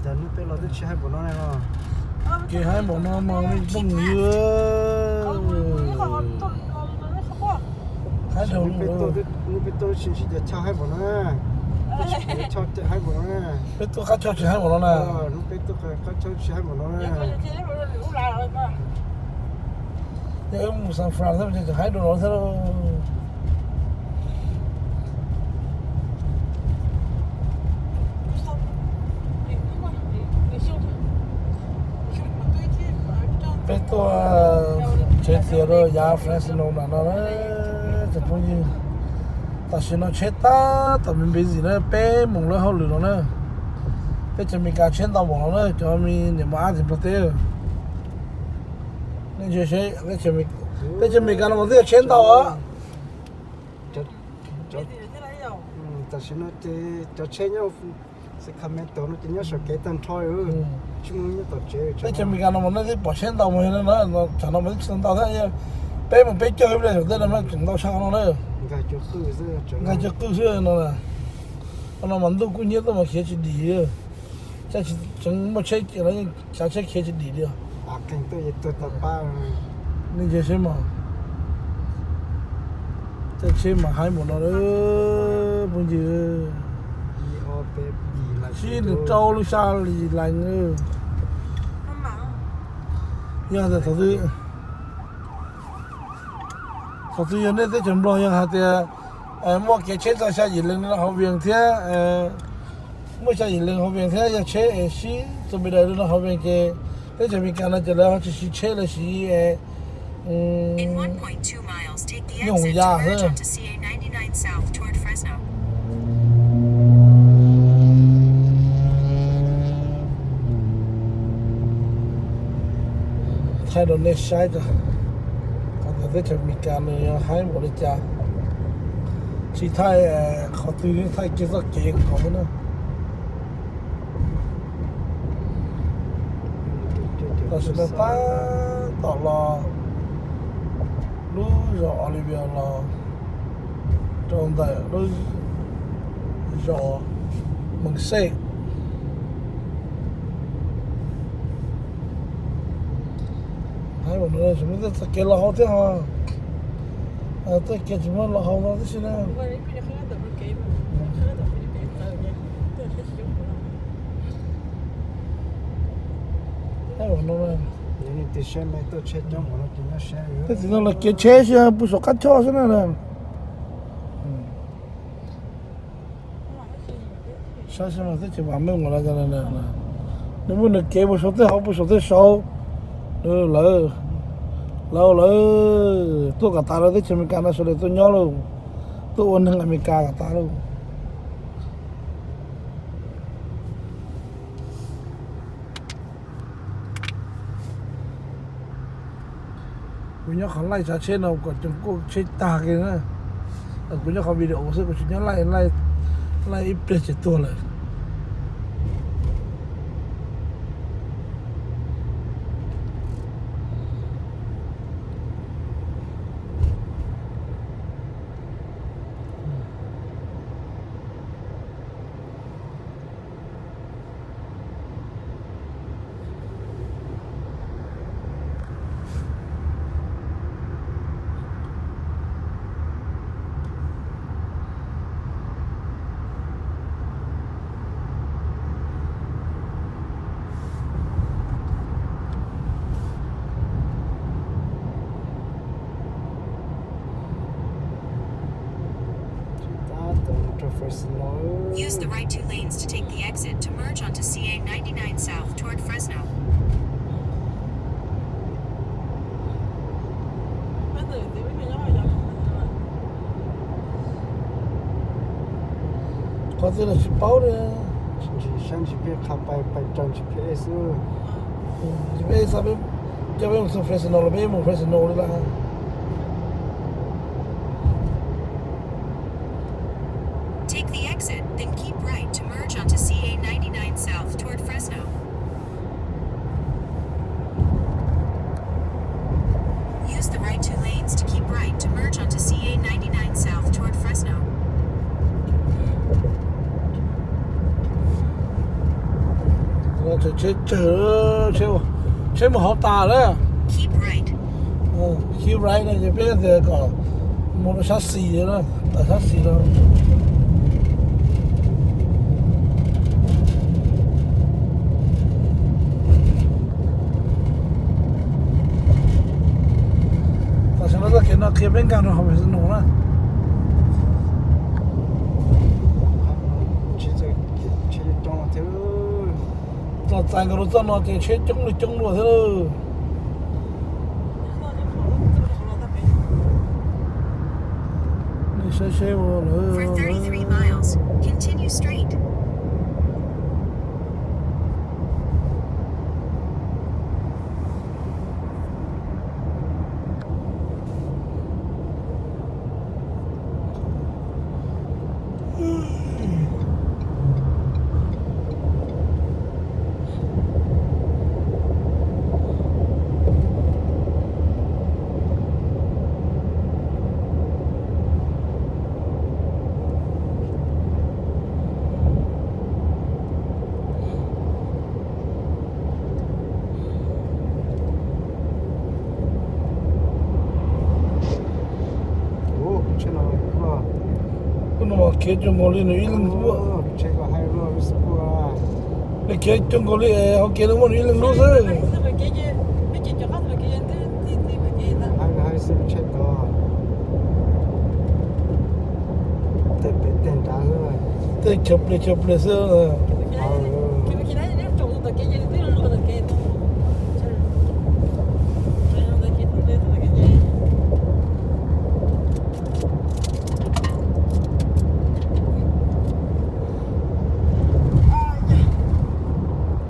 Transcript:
Hnub peb los twb tsis haib npaum no ne. Kev haib npaum no mas me phooj ywg. Haib dhau lawm. Hnub peb tuaj tsis ntsib cov chaw haib npaum no na. Peb tuaj qab chaw tsis haib npaum no na. Yog wb mus San Fran thiab ces tseem haib dua no thiab lauj. Peb tuaj tsheb txias rau yav Fresno nram no na tsoom phooj ywg. Tam sim no tsheb tab tom me npe ntxim na, peb moos lawm hauj lwm no na. Teb chaws Amelikas tsheb ntau npaum no na cov me niam mos ab tim Nplog teb. Nej ntsia seb, teb chaws Amelikas no mas twb yog tsheb ntau os. Tam sim no ces cov tsheb nyob Sacramento no ces nyob saum kev tag nrho, tsis muaj nyob tom tsev. Teb chaws Amelikas no mas nej twb pom tsheb ntau mas no, tsam no mas twb tsis tau ntau thiab. Peb mus peb caug ib pliag saum tej no mas tseem ntau tshaj no na. Nkag cov qwj xwb no. Qhov no mas ntuj kub hnyiab tuaj mas khiav tsis dim li. Tseem muaj tsheb ces los yeej xyav tsheb khiav tsis dim li. Nej ntsia seb mas, caij tsheb mas haib npaum no lawm phooj ywg. Sib nws rau lub xya li lees. Yog tias thaum twg, thaum twg yog nej teb chaws Nplog yog hais tias muaj kev tsheb txog xya yim leej no hauv Vias thiab, muaj xya yim leej hauv Vias thiab yog tsheb es sib txuas npe daws no hauv Vias ces teb chaws Amelikas no ces lawv ho tsis siv tsheb, lawv siv nyuj hoom yas xwb. Thaij rau nej saib tso, qhov teb chaws Amelikas nws yog haib npaum li cas. Tsis thaij qhov twg, thaij kiag txoj kev kom na. Tam sim no tab tom los lub zos Olivia los rau ntawm lub zos Merced. Haib npaum no tsis muaj txoj kev los hauv thiab ho. Txoj kev tsis muaj los hauv no tib si na. Haib npaum no. Tej txiv no los kev tsheb xwb, pw saum qab choj xwb na. Saib seb mas teb chaws vam meej ua li cas na. Nws muaj nws kev mus saum tej hauv, mus saum tej saud. Lawv, lawv, lawv tuaj kom tas lawv teb chaws Amelikas no sawv daws tuaj nyob lauj, tuaj ua neeg Amelikas kom tas lauj. Kuv nyob qhov laij tsav tsheb no kom cov kuj tsheb tag kiag na. Kuv nyob qhov video xwb, kuv tsis nyob laij, laij ib pliag ces tuag lawm. Use the right two lanes to take the exit to merge onto C A ninety-nine South toward Fresno. Qhov twg los tsis paub li. Saib ntshe peb qha pais, pais raws G P S xwb. G P S xa peb, coj peb mus txog Fresno los peb mus Fresno li lawm. Take the exit, then keep right to merge onto C A ninety-nine South toward Fresno. Use the right two lanes to keep right to merge onto C A ninety-nine South toward Fresno. Tsheb tsawg, tsheb mus hauv tas lawm. Keep right no ces peb tias kom mus rau sab xis, tawm sab xis rau. Tam sim no txoj kev no qhia peb nkag rau hauv Fresno na. Txog txais nkaus rau txoj no ces tsheb coob li coob dua thiab lawm. Nej saib seb ua lawm. Ub, no mas khiav cuag nkaus li nws ib leeg xwb. Nws khiav cuag nkaus li es hauv kev no muaj nws ib leeg lub xwb. Tej chaw plias chaw plias xwb.